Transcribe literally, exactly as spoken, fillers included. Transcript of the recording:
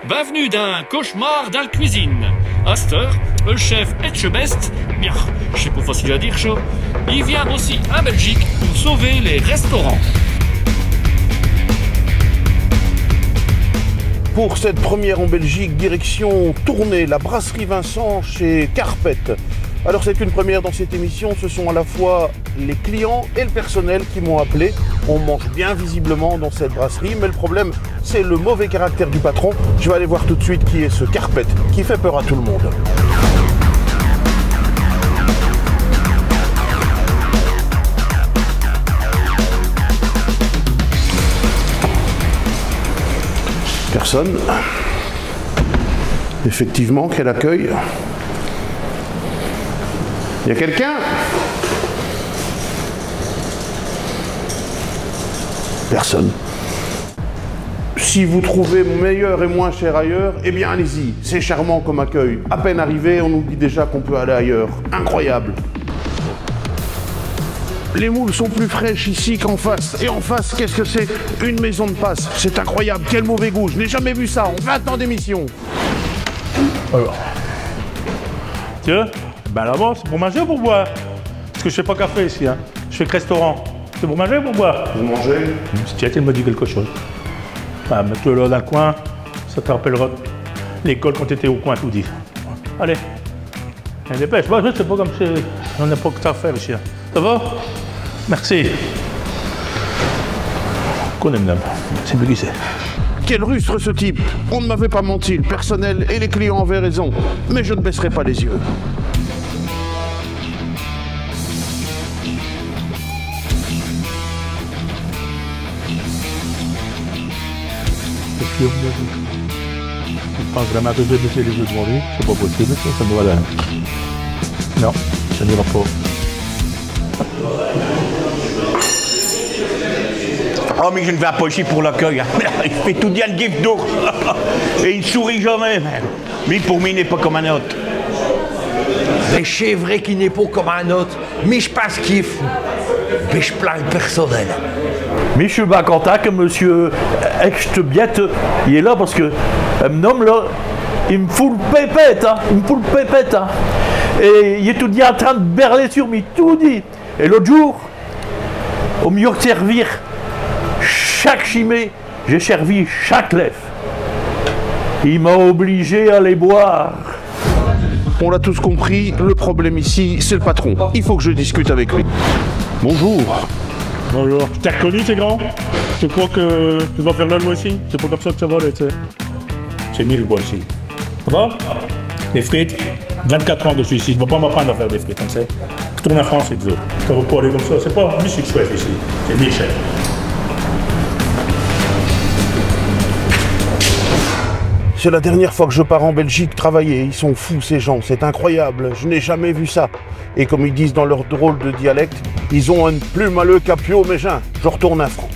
Bienvenue dins Cauchemar dins l' cuisine. Asteur, l' chef Etchebest, bin, ch'est pas facile à dire cha, i vient bosser in Belgique pour sauver les restaurants. Pour cette première en Belgique, direction Tournai, la brasserie Vincent chez Carpet. Alors c'est une première dans cette émission, ce sont à la fois les clients et le personnel qui m'ont appelé. On mange bien visiblement dans cette brasserie, mais le problème, c'est le mauvais caractère du patron. Je vais aller voir tout de suite qui est ce Carpet qui fait peur à tout le monde. Personne. Effectivement, quel accueil. Y a quelqu'un ? Personne. Si vous trouvez meilleur et moins cher ailleurs, eh bien allez-y, c'est charmant comme accueil. À peine arrivé, on nous dit déjà qu'on peut aller ailleurs. Incroyable. Les moules sont plus fraîches ici qu'en face. Et en face, qu'est-ce que c'est ? Une maison de passe. C'est incroyable, quel mauvais goût. Je n'ai jamais vu ça en vingt ans d'émission. Alors. Tiens, ben là-bas, ch'est pour minger ou pour boire ? Parce que j' fais pas café ichi, hein. J' fais qu' restaurant. Ch'est pour minger ou pour boire ? Pour manger. Tiens, i m' dit quéque cosse. Ah, mets-le là dins l' coin, cha t' rappellera l'école quand t'étos au coin toudis. Allez. Allez, dépêche, va, ch'est pas comme si on n'a pas qu' cha à faire ichi, hein. Cha va ? Merci. Qu'on aime, ch'est plus qui ch'est. Quel rustre, ce type ! On ne m'avait pas menti, le personnel et les clients avaient raison. Mais je ne baisserai pas les yeux. I pense vraimint que j' vas laisser les yeux devant lui. Ch'est pas possible, cha, cha n' va rien. Non, cha n'ira pas. Oh, mais je n' viens pas ichi pour l'accueil, hein. I fait toudis eune guiffe d'ours. Et i n' sourit jamais, même. Mi, pour mi, i n'est pas comme un aute. Mais ch'est vrai qu'i n'est pas comme un aute. Mi, j' pinse qu'i est fou. Mais j' plains l' personnel. Mi, j' sus bin contint que monsieur Etchebest, i est là parce que, euh, m'n homme, là, i m' fout l' pépette, hein, i m' fout l' pépette, hein. Et il est toudis in train d' berler sur mi, toudis. Et l'aute jour, au lieu d' servir chinq chimées, j'ai servi chinq lèves. I m'a obligé à les boire. On l'a tous compris, le problème ici, c'est le patron. Il faut que je discute avec lui. Bonjour. Bonjour. J' t'ai reconnu, ch'est grand. J' cros que te vas faire la loi ichi. Ch'est pas comme cha que cha va aller, te sais. Ch'est mi l' boss ichi. Cha va ? Les frites, vingt-quatre ans que j' sus ichi, te vas pas m'apprinte à faire des frites, hein, te sais. R'tourne in France, si te veux. Cha va pas aller comme cha. Ch'est pas mi ch' chef ichi. Ch'est mi l' chef. C'est la dernière fois que je pars en Belgique travailler. Ils sont fous, ces gens. C'est incroyable. Je n'ai jamais vu ça. Et comme ils disent dans leur drôle de dialecte, i ont eune plume à leu capiau, mes gins. Je r'tourne in France.